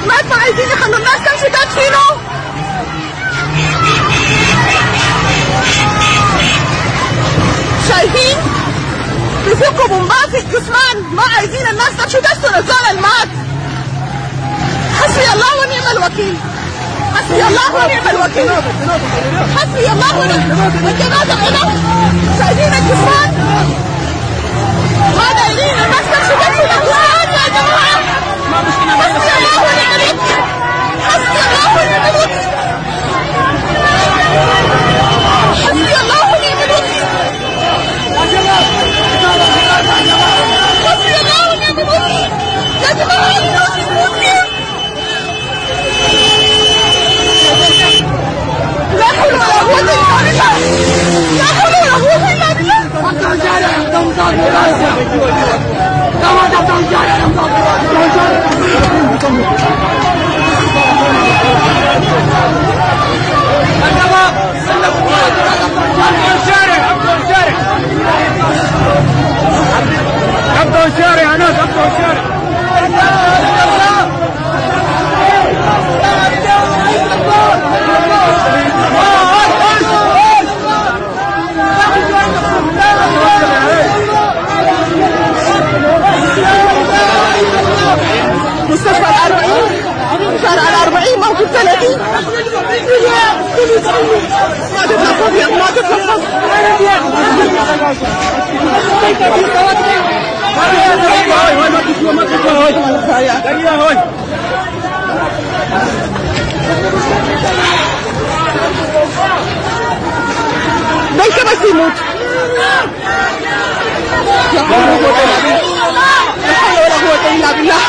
المات ما عايزين يخلوا الناس تمشي تدفنوا. شايفين بيفكوا بومبات في الجثمان، ما عايزين الناس تمشي تدفن الزول المات. حسبي الله ونعم الوكيل، حسبي الله ونعم الوكيل، حسبي الله ونعم الجنازة هنا. شايفين الجثمان؟ ما دايرين الناس تمشي تدفن الجثمان يا جماعة. حسبي الله ونعم الوكيل، حسبي الله ونعم الوكيل، حسبي الله ونعم الوكيل، حسبي الله ونعم الوكيل يا جماعة. الناس بتموت. لا حول ولا قوة إلا بالله، لا حول ولا قوة إلا بالله. ابدأوا الشارع يا ناس، ابدأوا الشارع. مستشفى الأربعين، شارع الأربعين، موقف 30. ما تتلفظ يا ما تتلفظ. ده بس يموت. لا حول ولا قوة إلا بالله، لا حول ولا قوة إلا بالله.